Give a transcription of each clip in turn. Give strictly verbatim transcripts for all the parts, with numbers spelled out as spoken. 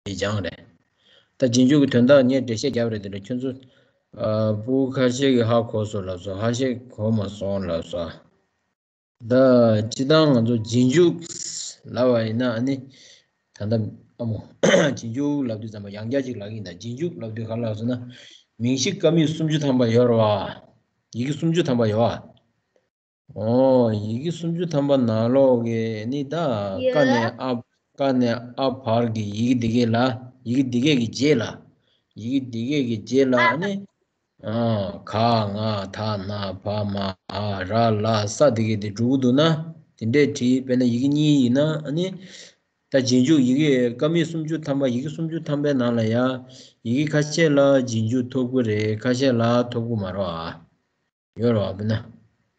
ཡིག་སྦྱང་རེད། ད་རྗེས་འཇུག་གི་དོན་དག་ངས་འགྲེལ་བཤད་བརྒྱབ་རེད། དེ་ལ་ཁྱོད་ཚོ་ཨ་སྤུ་གུ་ཁ་ཤས་ཀྱིས་ཧ་གོ་སོང་ལབ་སོང་། ཁ་ཤས་གོ་མ་སོང་ལབ་སོང་། ད་སྤྱིར་བཏང་ང་ཚོ་རྗེས་འཇུག་ལབ་པ་ཡིན་ན་ཨ་ནི། ད་ལྟ་ཨ་མོ་རྗེས་འཇུག་ལབ་དུས་ཙམ་པ་ཡང་བསྐྱར་ཅིག་ལབ་ཀྱི་ཡིན། ད་རྗེས་འཇུག་ལབ་དུས་ག་ལ་ཟེར་ན། མིང་གཞི་ཀ་མད་སུམ་ཅུ་ཐམ་པ་ཡོད་རེད་བ། ཡི་གེ་སུམ་ཅུ་ཐམ་པ་ཡོད་བ། ཨོ། ཡི་གེ་སུམ་ཅུ་ཐམ་པ་ནང་ལོགས་ཀྱི་ནི་ད་ཡོད། ཀ་ནས་ཨ། ཀ་ནས་ཨ་བར་གྱི་ཡི་གེ་འདི་གས་ལ། ཡི་གེ་འདི་གས་ཀྱི་རྗེས་ལ། ཡི་གེ་འདི་གས་ཀྱི་རྗེས་ལ་ཨ་ནི། ཨ། ག་ང་ད་ན་བ་མ་འ་ར་ལ་ས་འདི་གས་དེ་འགྲོ་གི་འདུག་ན། དེ་འདྲས་བྲིས། དཔེར་ན་ཡི་གེ་གཉིས་ཡིན་ན་ཨ་ནི། ད་རྗེས་འཇུག་ཡི་གེ་ཀ་མད་སུམ་ཅུ་ཐམ་པ། ཡི་གེ་སུམ་ཅུ་ཐམ་པའི་ནང་ལ་ཡ། ཡི་གེ་ཁ་ཤས་ལ་རྗེས་འཇུག་ཐོབ་ཀྱི་རེད། ཁ་ཤས་ལ་ཐོབ་ཀྱི་མ་རེད་ཨ། ཡོད་རེད་བ། དཔེར་ན།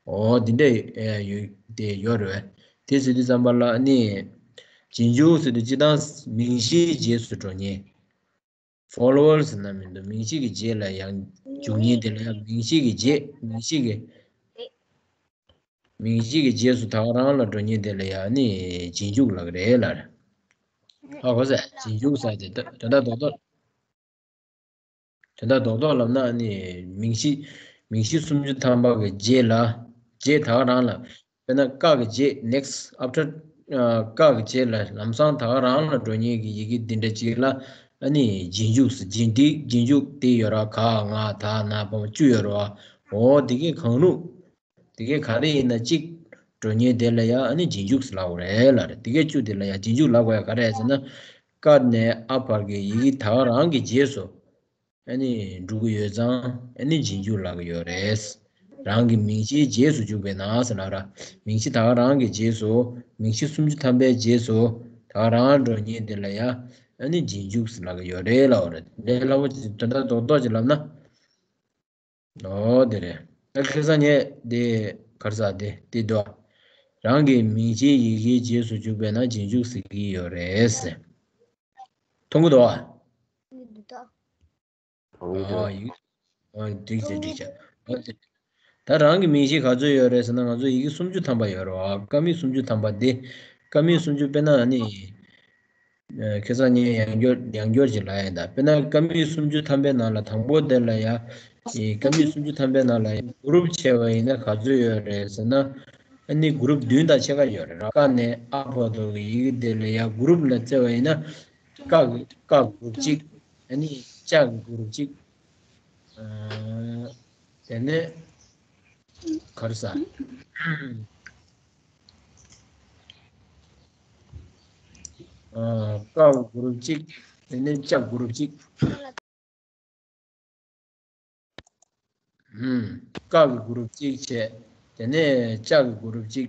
འོ་དེ་འདྲས་ཡོད་དེ་ཡོད་རེད་བས། དེ་ཟེར་དུས་ཙམ་པ་ལ་ནི། རྗེས་འཇུག་ཟེར་དུས་སྤྱིར་བཏང་མིང་གཞིའི་རྗེས་སུ་འགྲོ་མཁན། ཕོ་ལོ་ཝར་ཟེར་ན་མི་འདུག་མིང་གཞི་གི་རྗེས་ལ་ཡང་འཇུག་མཁན་དེ་ལ་ཡང་མིང་གཞི་གི་རྗེས། མིང་གཞི་གི་མིང་གཞི་གི་རྗེས་སུ་ད་ག་རང་ལ་འགྲོ་མཁན་དེ་ལ་ཡང་ནི་རྗེས་འཇུག་ལབ་ཀྱི་རེད་ལབ་རེད། ཧ་གོ་སོང་། རྗེས་འཇུག་ཟེར་དེ་ད་ད་ལྟ་རྡོག་རྡོག་དོན་དག་རྡོག་རྡོག་ལབ་ན་ནི་མིང་གཞི། མིང་གཞི་སུམ་ཅུ་ཐམ་པ་གི་རྗེས་ལ། རྗེས་ད་ག་རང་ལ། དཔེར་ན་ཀ་གི་རྗེས། next after ཀ་གི་རྗེས་ལ་ལམ་སང་ད་ག་རང་ལ་འགྲོ་མཁན་གྱི་ཡི་གེ་འདི་འདྲ་ཅིག་ལ་ཨ་ནི་རྗེས་འཇུག་ཟེར། རྗེས་འདི་རྗེས་འཇུག་དེ་ཡོད་ར། ག་ང་ད་ན་བ་མ་བཅུ་ཡོད་ར་བ། འོ་དེ་གས་གང་རུང་། དེ་གས་ག་རེ་ཡིན་ན་གཅིག་འགྲོ་མཁན་དེ་ལ་ཡ་ཨ་ནི་རྗེས་འཇུག་ཟེར་ལབ་དགོས་རེད་ལབ་རེད། དེ་གས་བཅུ་དེ་ལ་ཡ་རྗེས་འཇུག་ལབ་དགོས་ཡ་ག་རེ་རེད་ཟེར་ན། ཀ་ནས་ཨ་བར་གྱི་ཡི་གེ་ད་ག་རང་གི་རྗེས་སུ་ཨ་ནི་འགྲོ་གི་ཡོད་ཙང་ཨ་ནི་རྗེས་འཇུག་ལབ་ཀྱི་ཡོད་རེད། རང་གི་མིང་གཞིའི་རྗེས་སུ་འཇུག་པས་ན་ཟེར་ལབ་ར། མིང་གཞི་ད་ག་རང་གི་རྗེས་སུ། མིང་གཞི་སུམ་ཅུ་ཐམ་པའི་རྗེས་སུ་ད་ག་རང་འགྲོ་མཁན་དེ་ལ་ཡ་ཨ་ནི་རྗེས་འཇུག་ཟེར་ལབ་ཀྱི་ཡོད་རེད་ལབ་པ་རེད། ལས་སླ་པོ་ཅིག་དོན་དག་རྡོག་རྡོག་ཅིག་ལབ་ན། ཨོ་དེ་རེད། ཨ་ཁ་སང་ངས་དེ་ག་རེ་ཟེར། དེ་དེ་འདུག་རང་གི་མིང་གཞིའི་ཡི་གེའི་རྗེས་སུ་འཇུག་པས་ན་རྗེས་འཇུག་ཟེར་གྱི་ཡོད་རེད་ཟེར། མཐོང་གི་འདུག་ཨ། ཨོ་ཡིག་ཨོ་འགྲིག་བྱས་འགྲིག་བྱས། ཨོ་དེ། ད་རང་གི་མིང་གཞི་ག་ཚོད་ཡོད་རེད་ཟེར་ན། ང་ཚོ་ཡི་གེ་སུམ་ཅུ་ཐམ་པ་ཡོད་རེད་བ། ཀ་མད་སུམ་ཅུ་ཐམ་པ་དེ། ཀ་མད་སུམ་ཅུ་དཔེར་ན་ནི། ཁ་སང་ངས་ཡང་བསྐྱར་ཡང་བསྐྱར་ཅིག་ལབ་ཡིན་ད། དཔེར་ན་ཀ་མད་སུམ་ཅུ་ཐམ་པའི་ནང་ལ་དང་པོ་དེ་ལ་ཡ། ཀ་མད་སུམ་ཅུ་ཐམ་པའི་ནང་ལ་ཡ་གུ་རུབ་བྱས་པ་ཡིན་ན་ག་ཚོད་ཡོད་རེད་ཟེར་ན། ཨ་ནི་གུ་རུབ་བདུན་དང་ཕྱེད་ཀ་ཡོད་རེད། ཀ་ནས་ཨ་བར་དུ་གི་ཡི་གེ་དེ་ལ་ཡ་གུ་རུབ་ལ་བརྩི་བ་ཡིན་ན། ཀ་གི་ཀ་གུ་རུབ་གཅིག་ཨ་ནི་ཅ་གི་གུ་རུབ་གཅིག་དེ་ནས་ག་རེ་ཟེར། ཀ་གུ་རུབ་གཅིག་དེ་ནས་ཅ་གུ་རུབ་གཅིག་ཀ་གི་གུ་རུབ་གཅིག་བྱས། དེ་ནས་ཅ་གི་གུ་རུབ་གཅིག་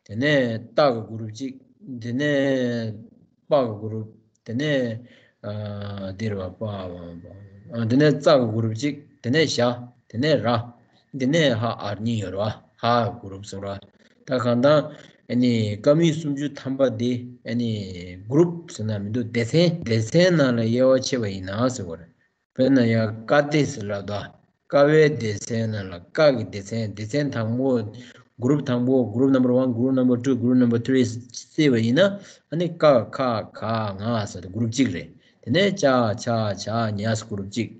དེ་ནས་ཏ་གི་གུ་རུབ་གཅིག་དེ་ནས་པ་གི་གུ་རུབ། དེ་ནས་ཨ་འདིར་བ་པ་བ་བ། ཨ་དེ་ནས་ཙ་གི་གུ་རུབ་གཅིག་དེ་ནས་ཞ། དེ་ནས་ར། དེ་ནས་ཧ་ཨར་གཉིས་ཡོད་ར་བ། ཧ་གི་གུ་རུབ་ཟེར་ར། ད་གང་ལྟར་ཨ་ནི་ཀ་མད་སུམ་ཅུ་ཐམ་པ་འདི་ཨ་ནི་གུ་རུབ་ཟེར་ན་མི་འདུག་སྡེ་ཚན། སྡེ་ཚན་ནང་ལ་དབྱེ་བ་ཕྱེ་བ་ཡིན་ན་ཟེར་བ་རེད། དཔེར་ན་ཡང་ཀ་སྡེ་ཟེར་ལབ་དོ། ཀ་བའི་སྡེ་ཚན་ནང་ལ་ཀ་གི་སྡེ་ཚན། སྡེ་ཚན་དང་པོ། group དང་པོ། group number one, group number two, group number three བརྩིས་པ་ཡིན་ན། ཨ་ནི་ཀ་ཁ་ག་ང་ཟེར་ཏེ་གུ་རུབ་གཅིག་རེད། དེ་ནས་ཅ་ཆ་ཇ་ཉ་ཟེར་གུ་རུབ་གཅིག་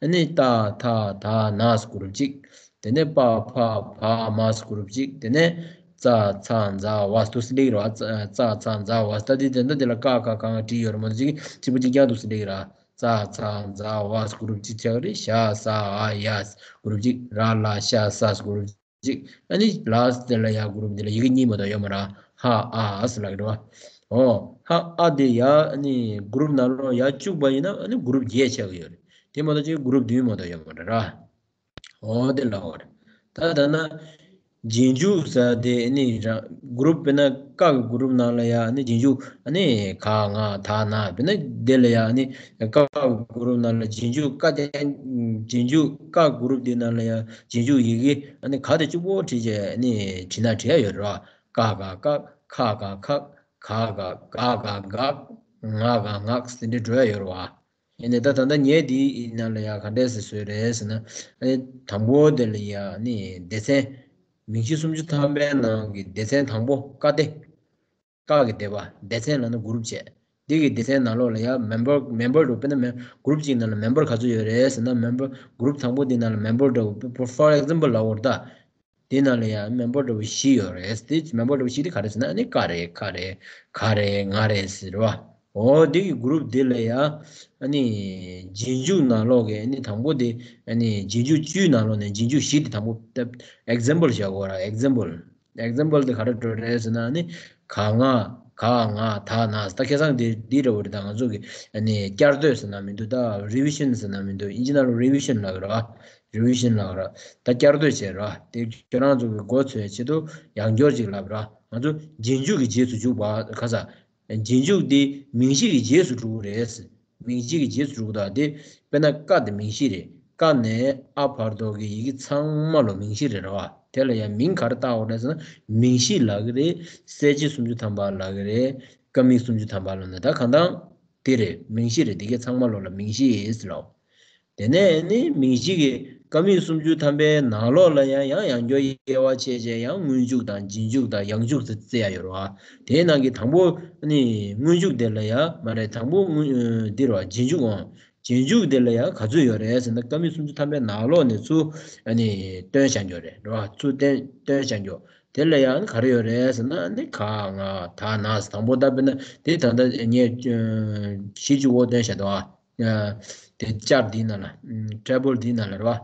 ཨ་ནི་ཏ་ཐ་ད་ན་ཟེར་གུ་རུབ་གཅིག་དེ་ནས་པ་ཕ་བ་མ་ཟེར་གུ་རུབ་གཅིག་དེ་ནས་ཙ་ཚ་ཛ་ཝ་ཟེར་དུ་སླེབས་རེད་བ། ཙ་ཙ་ཚ་ཛ་ཝ་ཟེར། ད་དེ་དེ་འདྲ་དེ་ལ་ཀ་ཁ་ག་ང་བྲིས་ཡོད་རེད་མ་གཏོགས་གཅིག་པ་གཅིག་རྐྱང་དུ་སླེབས་རེད། ཙ་ཚ་ཛ་ཝ་ཟེར་གུ་རུབ་གཅིག་ཆགས་རེད། ཞ་ས་འ་ཡ་ཟེར་གུ་རུབ་གཅིག་ར་ལ་ཤ་ས་ཟེར་གུ་རུབ་གཅིག་ཨ་ནི་ལ་ཟེར་དེ་ལ་ཡ་གུ་རུབ་དེ་ལ་ཡི་གེ་གཉིས་མ་གཏོགས་ཡོད་མ་རེད། ཧ་ཨ་ཟེར་ལབ་ཀྱི་རེད་བ། ཨོ། ཧ་ཨ་དེ་ཡ་ཨ་ནི་གུ་རུབ་ནང་ལོགས་ཡ་བཅུག་པ་ཡིན་ན་ཨ་ནི་གུ་རུབ་བརྒྱད་ཆགས་ཀྱི་ཡོད་རེད། དེ་མ་གཏོགས་ཅིག་གུ་རུབ་བདུན་མ་གཏོགས་ཡོད་མ་རེད་ར། ཨོ་དེ་ལབ་པ་རེད། ད་ད་ན། རྗེས་འཇུག་ཟེར་དེ་ནི་རང་གུ་རུབ་དཔེར་ན་ཀ་གི་གུ་རུབ་ནང་ལ་ཡ་ནི་རྗེས་འཇུག་ཨ་ནི་ག་ང་ད་ན་དཔེར་ན་དེ་ལ་ཡ་ནི་ཀ་གི་གུ་རུབ་ནང་ལ་རྗེས་འཇུག་ཀ་དེ་རྗེས་འཇུག་ཀ་གུ་རུབ་དེ་ནང་ལ་ཡ་རྗེས་འཇུག་ཡི་གེ་ཨ་ནི་ག་དེ་གཅིག་པོ་བྲིས་བྱས་ཨ་ནི་བྲིས་ན་བྲིས་ཡ་ཡོད་རེད་བ། ཀ་ག་ཀ་ཁ་ག་ཁག་ག་ག་ག་ག་ག་ང་ག་ངག་ཟེར་འདྲ་འགྲོ་ཡ་ཡོད་རེད་བ། ཡིན་ནའི་ད་ད་ལྟ་ངས་འདིའི་ནང་ལ་ཡ་ག་འདྲས་སེ་བཟོས་རེད་ཟེར་ན། ཨ་ནི་དང་པོ་དེ་ལ་ཡ་ནི་སྡེ་ཚན། མིང་གཞི་སུམ་ཅུ་ཐམ་པའི་ནང་གི་སྡེ་ཚན་དང་པོ་ཀ་སྡེ། ཀ་གི་སྡེ་པ། སྡེ་ཚན་ལབ་ན་གུ་རུབ་བྱས། འདི་གི་སྡེ་ཚན་ནང་ལོགས་ལ་ཡ་མེམ་བར་མེམ་བར་འདྲ་བོ། དཔེར་ན་མེ་གུ་རུབ་གཅིག་ནང་ལ་མེམ་བར་ག་ཚོད་ཡོད་རེད་ཟེར་ན། མེམ་བར་གུ་རུབ་དང་པོ་འདི་ནང་ལ་མེམ་བར་འདྲ་བོ། for example ལབ་དགོས་རེད་ད། དེ་ནང་ལ་ཡང་མེམ་བར་འདྲ་བོ་བཞི་ཡོད་རེད། དེ་མེམ་བར་འདྲ་བོ་བཞི་དེ་ག་རེ་ཟེར་ན། ཨ་ནི་ཀ་རེད། ཁ་རེད། ག་རེད། ང་རེད་ཟེར་བ། འོ་དེ་གི་གུ་རུབ་དེ་ལ་ཡང་ཨ་ནི་རྗེས་འཇུག་ནང་ལོགས་ཀྱི་ཨ་ནི་དང་པོ་དེ། ཨ་ནི་རྗེས་འཇུག་བཅུའི་ནང་ལོགས་ནས་རྗེས་འཇུག་བཞི་དེ། དང་པོ་example བཞག་དགོས་ར། example example དེ་ག་རེ་འགྲོ་རེད་ཟེར་ན། ཨ་ནི་ག་ང་ག་ང་ད་ན་ཟེར། ད་ཁ་སང་དེ་འདི་འདྲ་བོ་རེད། ད་ང་ཚོ་གི་ཨ་ནི་བསྐྱར་ཟློས་ཟེར་ན་མི་འདུག་ད་revision ཟེར་ན་མི་འདུག་ཨིན་ཇི་ནང་ལ་revision ལབ་ཀྱི་རེད་བ། revision ལབ་ར། ད་བསྐྱར་ཟློས་བྱས་ར། དེ་ཁྱོད་རང་ཚོ་གི་མགོ་ཚོས་ཆེད་དུ་ཡང་བསྐྱར་ཅིག་ལབ་ར། ང་ཚོ་རྗེས་འཇུག་གི་རྗེས་སུ་འཇུག་པ། ག་ས། རྗེས་འཇུག་དེ་མིང་གཞི་གི་རྗེས་སུ་འགྲོ་གི་རེད། མིང་གཞི་གི་རྗེས་སུ་འགྲོ་གི་འདུག་དེ་དཔེར་ན་ཀ་དེ་མིང་གཞི་རེད། ཀ་ནས་ཨ་བར་དུ་གི་ཡི་གེ་ཚང་མ་ལོ་མིང་གཞི་རེད་ར་བ། དེ་ལ་ཡང་མིང་ག་རེ་བཏགས་དགོས་རེད་ཟེར་ན། མིང་གཞི་ལབ་ཀྱི་རེད། གསལ་བྱེད་སུམ་ཅུ་ཐམ་པ་ལབ་ཀྱི་རེད། ཀ་མིག་སུམ་ཅུ་ཐམ་པ་ལབ་ན་ད་གང་ལྟར། དེ་རེད། མིང་གཞི་རེད། དེ་གའི་ཚང་མ་ལོ་ལ་མིང་གཞི་ཟེར་ལོ། དེ་ནས་ནི་མིང་གཞི་གི་ཀ་མིག་སུམ་ཅུ་ཐམ་པའི་ནང་ལོགས་ལ་ཡང་ཡང་ཡང་བསྐྱར་དབྱེ་བ་ཕྱེ་བྱས། ཡང་སྔོན་འཇུག་དང་རྗེས་འཇུག་དང་ཡང་འཇུག་ཟེར་བརྩི་ཡ་ཡོད་རེད་བ། དེའི་ནང་གི་དང་པོ་ནི་སྔོན་འཇུག་དེ་ལ་ཡང་མ་རེད། དང་པོ་སྔོན་འདི་རེད་བ། རྗེས་འཇུག་འོང་། རྗེས་འཇུག་དེ་ལ་ཡང་ག་ཚོད་ཡོད་རེད་ཟེར་ན། ཀ་མིག་སུམ་ཅུ་ཐམ་པའི་ནང་ལོགས་ནས་ཚུར་ཨ་ནི་བཏོན་བཞག་རྒྱུ་རེད་རེད་བ། ཚུར་བཏོན་བཏོན་བཞག་རྒྱུ། དེ་ལ་ཡང་ག་རེ་ཡོད་རེད་ཟེར་ན། ཨ་ནི་ག་ང་ད་ན་ཟེར། དང་པོ་ད་དཔེར་ན་དེ་ད་ལྟ་ངས་གཞི་གཅིག་པོ་བཏོན་བཞག་འདུག་ཨ། དེ་བསྐྱར་འདིའི་ནང་ལ། ཨམ། table འདིའི་ནང་ལ་རེད་བ།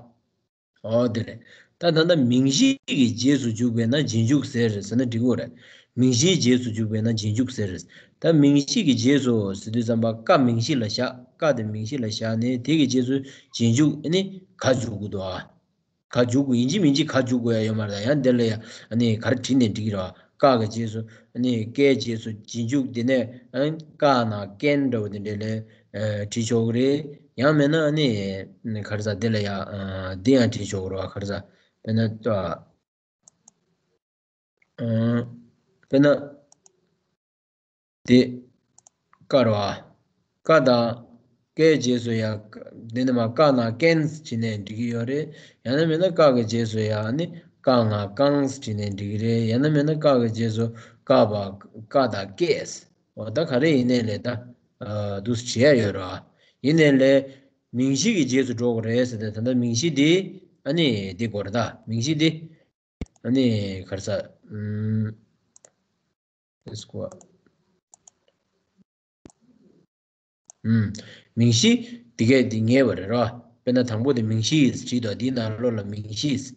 འོ་དེ་རེད། ད་ད་ལྟ་མིང་གཞི་གི་རྗེས་སུ་འཇུག་པས་ན་རྗེས་འཇུག་ཟེར་ཟེར་ན་འགྲིག་གི་རེད། མིང་གཞིའི་རྗེས་སུ་འཇུག་པས་ན་རྗེས་འཇུག་ཟེར། ད་མིང་གཞི་གི་རྗེས་སུ་ཟེར་དུས་ཙམ་པ་ཀ་མིང་གཞི་ལ་བཞག་ཀ་དེ་མིང་གཞི་ལ་བཞག་ནས་དེ་གི་རྗེས་སུ་རྗེས་འཇུག་ཨ་ནི་ག་འཇུག་དགོས་འདུག་ཨ། ག་འཇུག་དགོས། ཡིན་གཅིག་མིན་གཅིག་ག་འཇུག་དགོས་ཡ་ཡོད་མ་རེད། ཡང་དེ་ལ་ཡ་ཨ་ནི་ག་རེ་བྲིས་ནས་འགྲིག་གི་རེད་བ། ཀ་གི་རྗེས་སུ་ཨ་ནི་ཀའི་རྗེས་སུ་རྗེས་འཇུག་དེ་ནས་ཨ་ནི་ཀ་ན་ཀན་འདྲ་བོ་དེ་འདྲས་ལ་ཨ་བྲིས་ཆོག་གི་རེད། ཡང་མིན་ན་ཨ་ནི་ག་རེ་ཟ། དེ་ལ་ཡ་ཨ་འདི་ཡང་བྲིས་ཆོག་གི་རེད་བ། ག་རེ་ཟ། དཔེར་ན་ཨ་ཨ་དཔེར་ན། དེ་ཀ་རེད་བ། ཀ་དང་ཀའི་རྗེས་སུ་ཡ། དེ་ནི་མ་ཀ་ན་ཀན་བྲིས་ནས་འགྲིག་གི་ཡོད་རེད། ཡང་ན་མིན་ན་ཀ་གི་རྗེས་སུ་ཡ་ནི་ཀ་ང་ཀང་བྲིས་ནས་འགྲིག་གི་རེད། ཡང་ན་མིན་ན་ཀ་གི་རྗེས་སུ་ཀ་བ་ཀ་དང་ཀེས། འོ་ད་ག་རེ་ཡིན་ནའི་ལས་ད་ཨ་འདུག་སེ་བྲིས་ཡ་ཡོད་རེད་བ། ཡིན་ནའི་ལས་མིང་གཞི་གི་རྗེས་སུ་འགྲོ་དགོས་རེད་ཟེར་ཏེ། ད་ལྟ་མིང་གཞི་འདི་ཨ་ནི་འདི་དགོས་རེད། ད་མིང་གཞི་འདི་ཨ་ནི་ག་རེ་ཟ། ཨུམ། Let's go up. ཨུམ། མིང་གཞི་འདི་གས་འདི་ངེས་པ་རེད་རོ། དཔེར་ན་དང་པོ་དེ་མིང་གཞི་ཡིས་བྲིས་དོ། འདིའི་ནང་ལོགས་ལ་མིང་གཞི་ཡིས།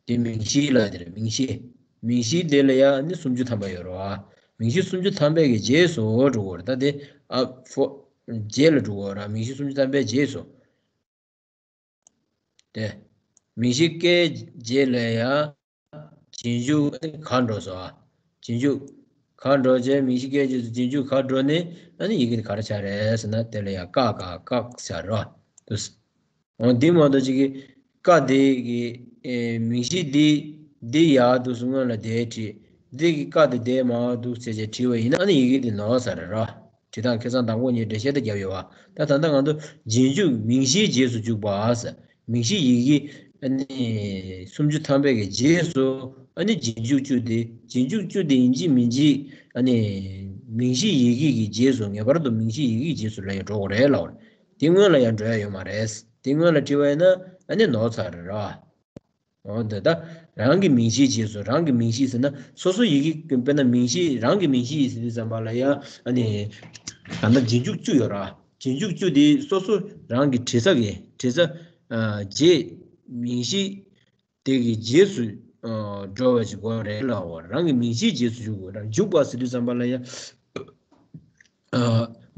དེ་མིང་གཞི་ལ་དེ་རེད། མིང་གཞི། མིང་གཞི་དེ་ལ་ཡང་ནི་སུམ་ཅུ་ཐམ་པ་ཡོད་རོ། མིང་གཞི་སུམ་ཅུ་ཐམ་པའི་གི་རྗེས་སུ་འགྲོ་དགོས་རེད། ད་དེ་ཨ་ཕོ་རྗེས་ལ་འགྲོ་དགོས་ར། མིང་གཞི་སུམ་ཅུ་ཐམ་པའི་རྗེས་སུ། དེ། མིང་གཞི་ཀའི་རྗེས་ལ་ཡང་རྗེས་འཇུག་ག་འགྲོ་སོང་ཨ། རྗེས་འཇུག་ག་འགྲོ་བྱས། མིང་གཞི་ཀའི་རྗེས་སུ་རྗེས་འཇུག་ག་འགྲོ་ནས་ཨ་ནི་ཡི་གེ་དེ་ག་རེ་ཆགས་རེད་ཟེར་ན། དེ་ལ་ཡང་ཀ་ག་ཀག་ཆགས་རེད་བ། འོ་འདི་མ་གཏོགས་ཅིག་གི་ཀ་དེ་གི་ཨེ་མིང་གཞི་འདི་འདི་ཡར་འདུག་སེ་སྔོན་ལ་དེ་བྲིས། འདི་གི་ཀ་དེ་དེ་མར་འདུག་བྱས་བྱས་བྲིས་པ་ཡིན་ན་ཨ་ནི་ཡི་གེ་དེ་ནོར་ས་རེད་ར། བྲིས་སྟངས་ཁ་སང་དང་པོ་ཉིད་འགྲེལ་བཤད་ད་བརྒྱབ་ཡོད་བ། ད་ད་ལྟ་ང་ཚོ་རྗེས་འཇུག་མིང་གཞིའི་རྗེས་སུ་འཇུག་པ་ཟེར། མིང་གཞི་ཡི་གེ་ཨ་ནི་སུམ་ཅུ་ཐམ་པའི་གི་རྗེས་སུ་ཨ་ནི་རྗེས་འཇུག་བཅུ་དེ། རྗེས་འཇུག་བཅུ་དེ་ཡིན་གཅིག་མིན་གཅིག་ཨ་ནི་མིང་གཞི་ཡི་གེ་གི་རྗེས་སུ། ངེས་པར་དུ་མིང་གཞི་ཡི་གེ་གི་རྗེས་སུ་ལ་ཡང་འགྲོ་དགོས་རེད་ལབ་པ་རེད། དེ་སྔོན་ལ་ཡང་འགྲོ་ཡ་ཡོད་མ་རེད། དེ་སྔོན་ལ་བྲིས་པ་ཡིན་ན་ཨ་ནི་ནོར་ཚར་རེད་ར། འོ་འདི་ལྟ། རང་གི་མིང་གཞིའི་རྗེས་སུ། རང་གི་མིང་གཞི་ཟེར་ན་སོ་སོ་ཡི་གེ། དཔེར་ན་མིང་གཞི། རང་གི་མིང་གཞི་ཡིས་ཟེར་དུས་ཙམ་པ་ལ་ཡང་ཨ་ནི་ད་ལྟ་རྗེས་འཇུག་བཅུ་ཡོད་ར། རྗེས་འཇུག་བཅུ་དེ་སོ་སོ་རང་གི་བྲིས་ས་གི་བྲིས་ས་ཨ་རྗེས་མིང་གཞི་དེ་གི་རྗེས་སུ་ཨ་འགྲོ་བ་ཞིག་དགོས་རེད་ལབ་པ། རང་གི་མིང་གཞིའི་རྗེས་སུ་འཇུག་དགོས་ར། འཇུག་པ་ཟེར་དུས་ཙམ་པ་ལ་ཡང་ཨ་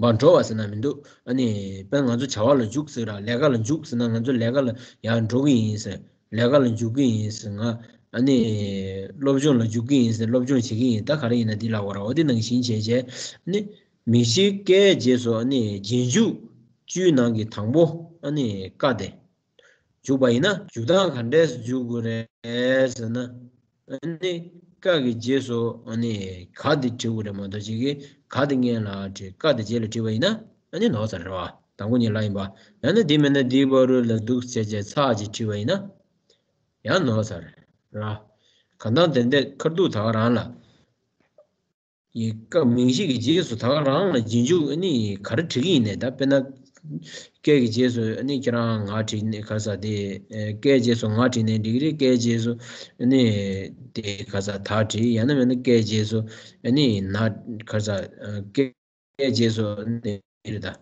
མར་འགྲོ་བ་ཟེར་ན་མི་འདུག་ཨ་ནི་དཔེར་ན་ང་ཚོ་བྱ་བ་ལ་འཇུག་ཟེར་ར། ལས་ཀ་ལ་འཇུག་ཟེར་ན་ང་ཚོ་ལས་ཀ་ལ་ཡང་འགྲོ་གི་ཡིན་ཟེར། ལས་ཀ་ལ་འཇུག་གི་ཡིན་ཟེར། ང་ཨ་ནི་སློབ་སྦྱོང་ལ་འཇུག་གི་ཡིན་ཟེར། སློབ་སྦྱོང་བྱེད་ཀྱི་ཡིན། ད་ག་རེ་ཡིན་ན་འདི་ལབ་པ་ར། འོ་དེ་ནང་བཞིན་བྱས་བྱས་ཨ་ནི་མིང་གཞི་ཀའི་རྗེས་སུ་ཨ་ནི་རྗེས་འཇུག་བཅུའི་ནང་གི་དང་པོ་ཨ་ནི་ཀ་དེ། འཇུག་པ་ཡིན་ན་འཇུག་སྟངས་ག་འདྲས་སུ་འཇུག་དགོས་རེད་ཟེར་ན། ཨ་ནི་ཀ་གི་རྗེས་སུ་ཨ་ནི་ག་དེ་བྲི་དགོས་རེད་མ་གཏོགས་ཅིག་གི་ག་དེ་སྔོན་ལ་བྲིས། ཀ་དེ་རྗེས་ལ་བྲིས་པ་ཡིན་ན་ཨ་ནི་ནོར་ས་རེད་བ། དང་པོ་ཉིད་ལ་ཡིན་པ། ཡང་ན་དེ་མིན་ན་དེའི་བར་རུ་ལ་འདུག་བྱས་བྱས་ཚགས་ཅིག་བྲིས་པ་ཡིན་ན་ཡང་ནོར་ས་རེད་ར། གང་ལྟར་དེ་འདྲས་ཁ་ཐུག་ད་ག་རང་ལ། ཡི་ཀ་མིང་གཞི་གི་རྗེས་སུ་ད་ག་རང་ལ་རྗེས་འཇུག་ཨ་ནི་ག་རེ་བྲིས་ཀྱི་ཡིན་ནས། ད་དཔེར་ན། ཀའི་གི་རྗེས་སུ་ཨ་ནི་ཁྱེད་རང་ང་བྲིས་ནས་ག་རེ་ཟེར་དེ། ཨེ། ཀའི་རྗེས་སུ་ང་བྲིས་ནས་འགྲིག་གི་རེད། ཀའི་རྗེས་སུ་ཨ་ནི་དེ་ག་རེ་ཟེར་ད་བྲིས། ཡང་ན་མིན་ན་ཀའི་རྗེས་སུ་ཨ་ནི་ན་ག་རེ་ཟེར། ཨ། ཀའི་ཀའི་རྗེས་སུ་ནི་རེད་ད།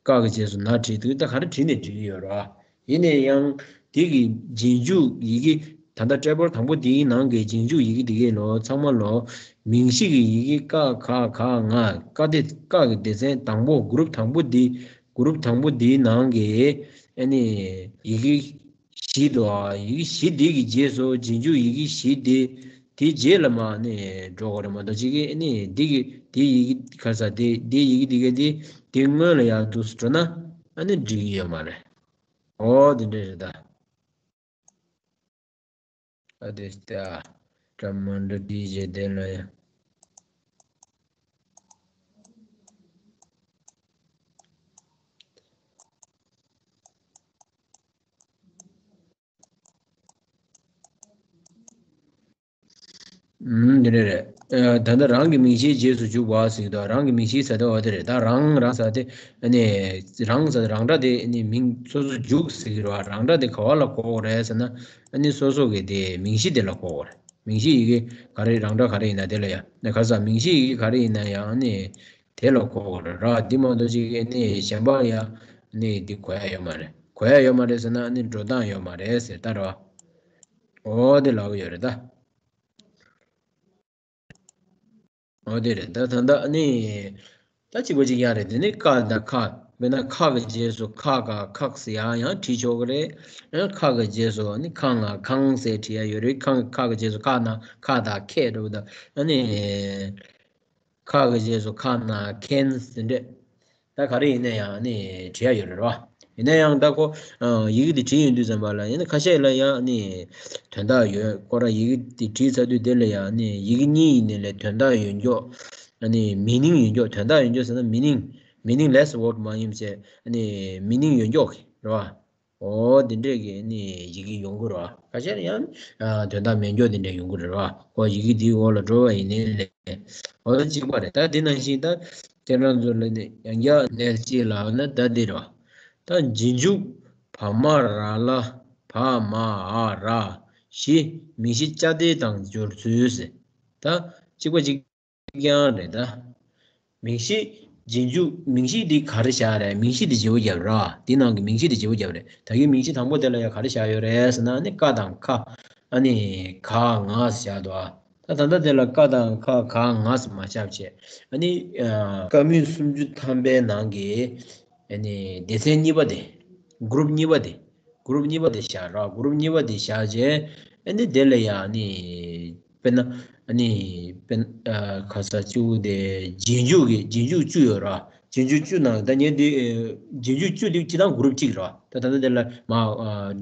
ཀ་གི་རྗེས་སུ་ན་བྲིས་དུས་ད་ག་རེ་བྲིས་ནས་བྲིས་ཀྱི་ཡོད་རེད་བ། ཡིན་ནའི་ཡང་དེ་གི་རྗེས་འཇུག་ཡི་གེ། ད་ལྟ་ཀྲེ་པོར་དང་པོ་དེའི་ནང་གི་རྗེས་འཇུག་ཡི་གེ་དེ་གའི་ལོ་ཚང་མ་ལོ། མིང་གཞི་གི་ཡི་གེ་ཀ་ཁ་ག་ང་། ཀ་དེ་ཀ་གི་སྡེ་ཚན་དང་པོ། གུ་རུབ་དང་པོ་དེ། གུ་རུབ་དང་པོ་དེའི་ནང་གི་ཨ་ནི་ཡི་གེ་བཞི་འདུག་ཨ། ཡི་གེ་བཞི་དེ་གི་རྗེས་སུ་རྗེས་འཇུག་ཡི་གེ་བཞི་དེ། དེའི་རྗེས་ལ་མར་ནི་འགྲོ་དགོས་རེད་མ་གཏོགས། གཅིག་གིས་ནི་འདི་གི་དེའི་ཡི་གེ་ག་རེ་ཟེར། དེ་དེའི་ཡི་གེ་འདི་ག་དེ་དེ་སྔོན་ལ་ཡར་འདུག་སེ་འགྲོ་ན་ཨ་ནི་འགྲིག་གི་ཡོད་མ་རེད། འོ་དེ་འདྲ་རེད་ད། ཨ་དེ་ལྟ། ཀྲ་མ་འདྲ་བྲིས་རྗེས་དེ་ལ་ཡང་། ཨུམ། འདི་འདྲ་རེད། ཨ། ད་ལྟ་རང་གི་མིང་གཞིའི་རྗེས་སུ་འཇུག་པ་ཟེར་གྱི་འདུག་རང་གི་མིང་གཞི་ཟེར་དེ་འོ་དེ་རེད། ད་རང་རང་ཟེར་དེ་ཨ་ནི་རང་ཟེར་དེ་རང་སྒྲ་དེ་ཨ་ནི་མིང་སོ་སོ་འཇུག་ཟེར་གྱི་རེད་བ། རང་སྒྲ་དེ་ག་བ་ལ་གོ་དགོས་རེད་ཟེར་ན། ཨ་ནི་སོ་སོ་གི་དེ་མིང་གཞི་དེ་ལ་གོ་དགོས་རེད། མིང་གཞི་ཡི་གེ་ག་རེ། རང་སྒྲ་ག་རེ་ཡིན་ན་དེ་ལ་ཡ། ནི་ག་རེ་ཟེར། མིང་གཞི་ཡི་གེ་ག་རེ་ཡིན་ན་ཡང་ཨ་ནི་དེ་ལ་གོ་དགོས་རེད་ར། འདི་མ་གཏོགས་ཅིག་ཨ་ནི་གཞན་པ་ཡ་ཨ་ནི་འདི་གོ་ཡ་ཡོད་མ་རེད། གོ་ཡ་ཡོད་མ་རེད་ཟེར་ན་ཨ་ནི་འགྲོ་སྟངས་ཡོད་མ་རེད་ཟེར་ད་ར་བ། འོ་དེ་ལབ་ཡོད་རེད་ད། འོ་དེ་རེད་ད། ད་ལྟ་ནི་ད་གཅིག་པ་གཅིག་རྐྱང་རེད། དེ་ནི་ཀ་དང་ཁ། དཔེར་ན་ཁ་གི་རྗེས་སུ་ཁ་ག་ཁག་ཟེར་ཡང་ཡང་བྲིས་ཆོག་གི་རེད། ཡང་ཁ་གི་རྗེས་སུ་ནི་ཁ་ང་ཁང་ཟེར་བྲིས་ཡ་ཡོད་རེད། ཁ་ཁ་གི་རྗེས་སུ་ཁ་ན་ཁ་དང་ཁས་འགྲོ་བ་དང་ཨ་ནི། ཁ་གི་རྗེས་སུ་ཁ་ན་ཁན་ཟེར་འདྲ། ད་ག་རེ་ཡིན་ན་ཡང་ནི་བྲིས་ཡ་ཡོད་རེད་བ། ཡིན་ན་ཡང་ད་ཁོ་ཡི་གེ་འདི་བྲིས་ཡོང་དུས་ཙམ་པ་ལ་ཡིན་ན་ཁ་ཤས་ལ་ཡང་ནི་དོན་དག་ཡོད། ཁོ་རང་ཡི་གེ་འདི་བྲིས་ཚར་དུས་དེ་ལ་ཡང་ནི་ཡི་གེ་གཉིས་ཡིན་ནི་ལས་དོན་དག་ཡོད་མགྱོགས། ནི་མི་ནིང་ཡོད་མགྱོགས། དོན་དག་ཡོད་མགྱོགས་ཟེར་ན་མི་ནིང་། མི་ནིང་ལེས་ཝོར་མ་ཡིན་བྱས་ནི་མི་ནིང་ཡོད་མགྱོགས་རེད་བ། འོ་དེ་འདྲས་ཀྱི་ནི་ཡི་གེ་ཡོང་གི་རེད་བ། ཁ་ཤས་ཡང་ཨ་དོན་དག་མེད་མགྱོགས་དེ་འདྲས་ཡོང་གི་རེད་བ། ཁོ་ཡི་གེ་འདིའི་འོག་ལ་འགྲོ་བ་ཡིན་ནའི་ལས། འོ་ད་གཅིག་པ་རེད། ད་དེ་ནང་བཞིན་ད་ཁྱེད་རང་ཚོ་ལ་ནི་ཡང་བསྐྱར་ལན་གཅིག་ལབ་ན་ད་འདི་རེད་བ། ད་རྗེས་འཇུག་བ་མ་ར་ལ་བ་མ་འ་ར་བཞི། མིང་གཞི་ཅ་དེ་དང་སྦྱོར་ཚུལ་ཟེར། ད་གཅིག་པ་གཅིག་རྐྱང་རེད་ད། མིང་གཞི་རྗེས་འཇུག་མིང་གཞི་འདི་ག་རེ་བཞག་རེད། མིང་གཞི་འདི་བརྗེ་པོ་བརྒྱབ་ར། འདི་ནང་གི་མིང་གཞི་འདི་བརྗེ་པོ་བརྒྱབ་རེད། ད་གིན་མིང་གཞི་དང་པོ་དེ་ལ་ཡང་ག་རེ་བཞག་ཡོད་རེད་ཟེར་ན་ནི་ཀ་དང་ཁ། ཨ་ནི་ག་ང་ཟེར་བཞག་འདུག་ཨ། ད་ད་ལྟ་དེ་ལ་ཀ་དང་ཁ་ག་ང་ཟེར་མ་བཞག་བྱས། ཨ་ནི་ཀ་མུས་སུམ་ཅུ་ཐམ་པའི་ནང་གི་ཨ་ནི་སྡེ་ཚན་གཉིས་པ་དེ། གུ་རུབ་གཉིས་པ་དེ། གུ་རུབ་གཉིས་པ་དེ་བཞག་ར། གུ་རུབ་གཉིས་པ་དེ་བཞག་རྗེས་ཨ་ནི་དེ་ལ་ཡང་ནི། དཔེར་ན། ཨ་ནི། དཔེར་ན། ཨ། ཁ་ས་བཅུ་དེ་རྗེས་འཇུག་གི་རྗེས་འཇུག་བཅུ་ཡོད་ར། རྗེས་འཇུག་བཅུ་ནང་ད་ངས་འདི། ཨེ། རྗེས་འཇུག་བཅུ་དེ་སྤྱིར་བཏང་གུ་རུབ་གཅིག་རེད་བ། ད་ད་ལྟ་དེ་ལ་མ། ཨ།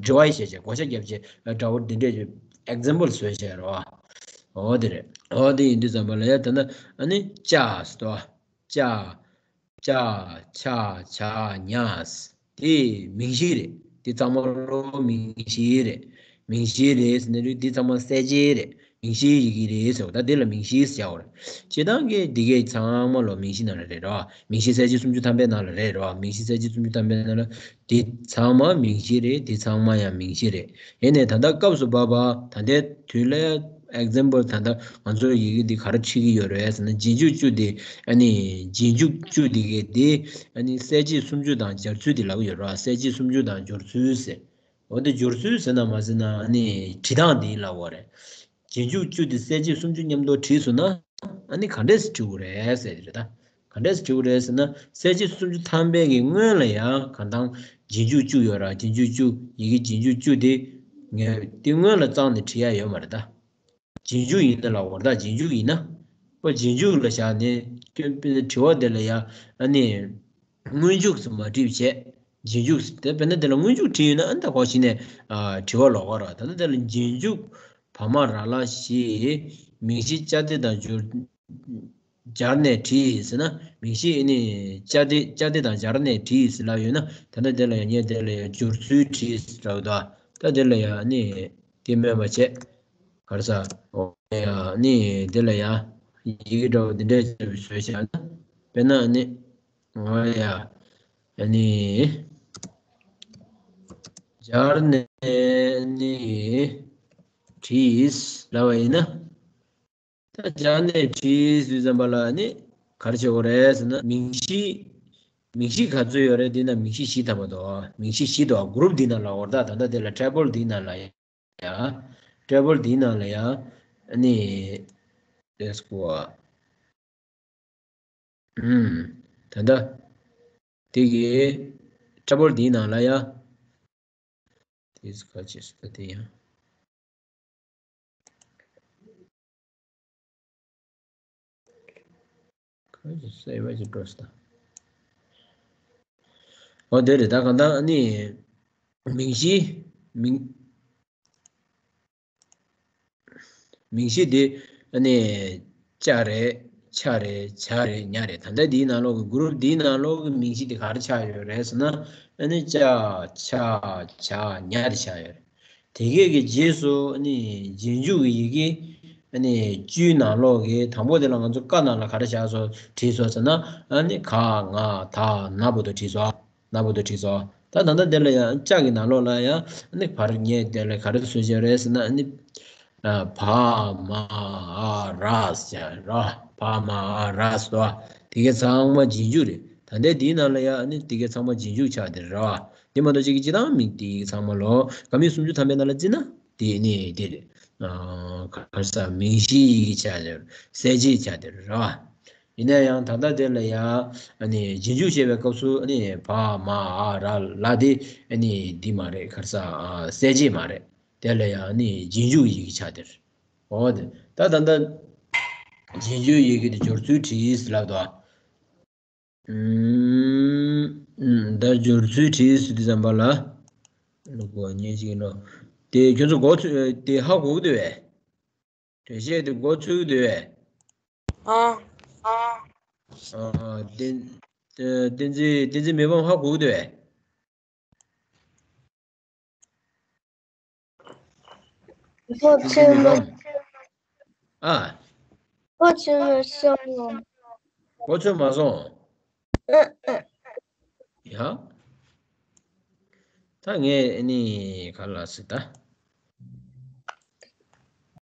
འབྲི་བ་བྱས་བྱས་བགོ་བཤའ་བརྒྱབ་བྱས། ཨ། འདྲ་བོ་འདི་འདྲས་ཀྱི་ཨེག་ཛམ་པལ་བཟོས་བྱས་རེད་བ། འོ་དེ་རེད། འོ་དེ་ཡིན་དུས་ཙམ་པ་ལ་ཡ་ད་ནི་ཨ་ནི་ཅ་ཟེར་དོ། ཅ། ཅ་ཆ་ཇ་ཉ། དེ་མིང་གཞི་རེད། དེ་ཚང་མ་ལོ་མིང་གཞི་རེད། མིང་གཞི་རེད་ཟེར་ནས་རེད། དེ་ཚང་མ་གསལ་བྱེད་རེད། མིང་གཞིའི་ཡི་གེ་རེད་ཟེར་བ། ད་དེ་ལ་མིང་གཞི་ཟེར་བ་རེད། སྤྱིར་བཏང་གི་འདི་གའི་ཚང་མ་ལོ་མིང་གཞི་ནང་ལ་རེད་རོ། མིང་གཞི་གསལ་བྱེད་སུམ་ཅུ་ཐམ་པའི་ནང་ལ་རེད་རོ། མིང་གཞི་གསལ་བྱེད་སུམ་ཅུ་ཐམ་པའི་ནང་ལ་དེ་ཚང་མ་མིང་གཞི་རེད། དེ་ཚང་མ་ཡང་མིང་གཞི་རེད། ཡིན་ནའི་ད་ལྟ་སྐབས་སུ་བབ་པ་ད་ལྟའི་དུས་ལ་ཨེག་ཛམ་པལ་ད་ལྟ་ང་ཚོའི་ཡི་གེ་འདི་ག་རེ་ཁྲིད་ཀྱི་ཡོད་རེད་ཟེར་ན། རྗེས་འཇུག་བཅུ་དེ་ཨ་ནི་རྗེས་འཇུག་བཅུ་དེ་གའི་དེ་ཨ་ནི་གསལ་བྱེད་སུམ་ཅུ་དང་སྦྱར་ཚུལ་དེ་ལབ་ཀྱི་ཡོད་རེད་བ། གསལ་བྱེད་སུམ་ཅུ་དང་སྦྱོར་ཚུལ་ཟེར། འོ་དེ་སྦྱོར་ཚུལ་ཟེར་ན་མ་ཟེར་ན་ཨ་ནི་བྲིས་སྟངས་དེ་ལབ་པ་རེད། རྗེས་འཇུག་བཅུ་དེ་གསལ་བྱེད་སུམ་ཅུ་མཉམ་དུ་བྲིས་སོང་ན་ཨ་ནི་ག་འདྲས་སེ་བྲིས་དགོས་རེད་ཟེར་དེ་རེད་ད། ག་འདྲས་སེ་བྲིས་དགོས་རེད་ཟེར་ན། གསལ་བྱེད་སུམ་ཅུ་ཐམ་པའི་གི་སྔོན་ལ་ཡང་གང་ལྟར་རྗེས་འཇུག་བཅུ་ཡོད་ར། རྗེས་འཇུག་བཅུ། ཡི་གེ་རྗེས་འཇུག་བཅུ་དེ་ངས་དེ་སྔོན་ལ་བརྩམས་ནས་བྲིས་ཡ་ཡོད་མ་རེད་ད། རྗེས་འཇུག་ཡིན་ན་ལབ་པ་རེད་ད། རྗེས་འཇུག་ཡིན་ན། ཁོ་རྗེས་འཇུག་ལ་བཞག་ནས་དྲི་བ་དེ་ལ་ཡང་ཨ་ནི་སྔོན་འཇུག་ཟེར་མ་བྲིས་བྱས། རྗེས་འཇུག་ཟེར་དེ་དཔེར་ན་དེ་ལ་སྔོན་འཇུག་བྲིས་ཡོད་ན་ཨ་ནི་ད་གོ་གཞི་ནས་ཨ་དྲི་བ་ལོག་ག་ར། ད་ལྟ་དེ་ལ་རྗེས་འཇུག་བ་མ་ར་ལ་ཞེས་མིང་གཞི་ཅ་དེ་དང་སྦྱོར། སྦྱར་ནས་བྲིས་ཟེར་ན། མིང་གཞི་ནི་ཅ་དེ་ཅ་དེ་དང་སྦྱར་ནས་བྲིས་ཟེར་ལབ་ཡོད་ན། ད་ལྟ་དེ་ལ་ཡང་ངས་དེ་ལ་ཡང་སྦྱོར་ཚུལ་བྲིས་ཟེར་ལབ་འདུག་ད་དེ་ལ་ཡང་ནི་དེ་སྨོས་པ་བྱས། ག་རེ་ཟ། འོ་ཡ་ནི་དེ་ལ་ཡང་ ཡི་གེ་འདྲ་བོ་འདི་འདྲ་བྱས་བཟོས་བཞག་ན། དཔེར་ན་ཨ་ནི། ང་ཡ། ཨ་ནི། སྦྱར་ནས་ཨ་ནི། བྲིས་ལབ་པ་ཡིན་ན། ད་སྦྱར་ནས་བྲིས་དུས་ཙམ་པ་ལ་ཨ་ནི། ག་རེ་བྱེད་དགོས་རེད་ཟེར་ན། མིང་གཞི། མིང་གཞི་ག་ཚོད་ཡོད་རེད། འདི་ན་མིང་གཞི་བཞི་ཐམ་པ་འདུག་མིང་གཞི་བཞི་འདུག་གུ་རུབ་འདི་ནང་ལ་འོར་ད་ད་ལྟ་དེ་ལ་ཊེ་བལ་འདི་ནང་ལ་ཡ། ཊེ་བལ་འདི་ནང་ལ་ཡ། ཨ་ནི། ལེས་གོ་ཨ། ཨུམ། ད་ལྟ། དེ་གི་ཊེ་བལ་འདི་ནང་ལ་ཡ། དེ་ག་ཅི་ཟེར་ད་དེ་ཡང་། ག་ཅི་ཟེར་བ་ཅི་འགྲོ་ཟེར་ད། འོ་དེ་རེད། ད་གང་ལྟར་ཨ་ནི། མིང་གཞི། མིང་། མིང་གཞི་དེ་ཨ་ནི་ཅ་རེད། ཆ་རེད། ཇ་རེད། ཉ་རེད། ད་ལྟ་འདིའི་ནང་ལོགས་ཀྱི་གུ་རུབ་འདིའི་ནང་ལོགས་ཀྱི་མིང་གཞི་དེ་ག་རེ་ཆགས་ཡོད་རེད་ཟེར་ན། ཨ་ནི་ཅ་ཆ་ཇ་ཉ་དེ་ཆགས་ཡོད་རེད། དེ་གས་ཀྱི་རྗེས་སུ་ཨ་ནི་རྗེས་འཇུག་གི་ཡི་གེ་ཨ་ནི་བཅུའི་ནང་ལོགས་ཀྱི་དང་པོ་དེ་ལ་ང་ཚོ་ཀ་ནང་ལ་ག་རེ་བཞག་སོང་བྲིས་སོང་ཟེར་ན། ཨ་ནི་ག་ང་ད་ན་བར་དུ་བྲིས་སོང་། ན་བར་དུ་བྲིས་སོང་། ད་ད་ལྟ་དེ་ལ་ཡང་ཅ་གི་ནང་ལོགས་ལ་ཡང་ཨ་ནི་བར་ངས་དེ་ལ་ག་རེ་བཟོས་བྱས་རེད་ཟེར་ན། ཨ་ནི་བ་མ་འ་ར་ཟེར་ར། བ་མ་འ་ར་ཟེར་བ། དེ་གས་ཚང་མ་རྗེས་འཇུག་རེད། ད་ལྟའི་དེའི་ནང་ལ་ཡང་ཨ་ནི་དེ་གས་ཚང་མ་རྗེས་འཇུག་ཆགས་དེ་རེད་བ། དེ་མ་གཏོགས་ཅིག་གི་སྤྱིར་བཏང་མིང་དེ་གས་ཚང་མ་ལོ་ག་མིང་སུམ་ཅུ་ཐམ་པའི་ནང་ལ་བརྩིས་ན་དེ་ནི་དེ་རེད། ཨ་ག་རེ་ཟ། མིང་གཞིའི་ཡི་གེ་ཆགས་དེ་རེད། གསལ་བྱེད་ཆགས་དེ་རེད་བ། ཡིན་ན་ཡང་ད་ལྟ་དེ་ལ་ཡང་ཨ་ནི་རྗེས་འཇུག་བྱེད་པའི་སྐབས་སུ་ཨ་ནི་བ་མ་འ་ར་ལ་དེ་ཨ་ནི་འདི་མ་རེད། ག་རེ་ཟ། གསལ་བྱེད་མ་རེད། དེ་ལ་ཡང་ཨ་ནི་རྗེས་འཇུག་ཡི་གེ་ཆགས་དེ་རེད། འོ་དེ་ད་ད་ལྟ་རྗེས་འཇུག་ཡི་གེ་དེ་སྦྱོར་ཚུལ་བྲིས་ལབ་དོ། ཨུམ། ད་སྦྱོར་ཚུལ་བྲིས་ཟེར་དུས་ཙམ་པ་ལ། ལུག་གོ་ཉེ་ཞིག་ནོ། དེ་ཁྱོད་ཚོ་མགོ་ཚོས་དེ་ཧ་གོ་གི་འདུག་བས། འགྲེལ་བཤད་དེ་མགོ་ཚོས་གི་འདུག་བས། ཨ། ཨ། བསྟན་བསྟན་འཛིན་བསྟན་འཛིན་མི་ཕམ་ཧ་གོ་གི་འདུག་བས། མགོ་ཚོས་མ། ཨ། མགོ་ཚོས་མ་སོང་། མགོ་ཚོས་མ་སོང་། ཨ་ཨ། ཡ། ད་ངས་ཨ་ནི་ག་ལ་སི་ད།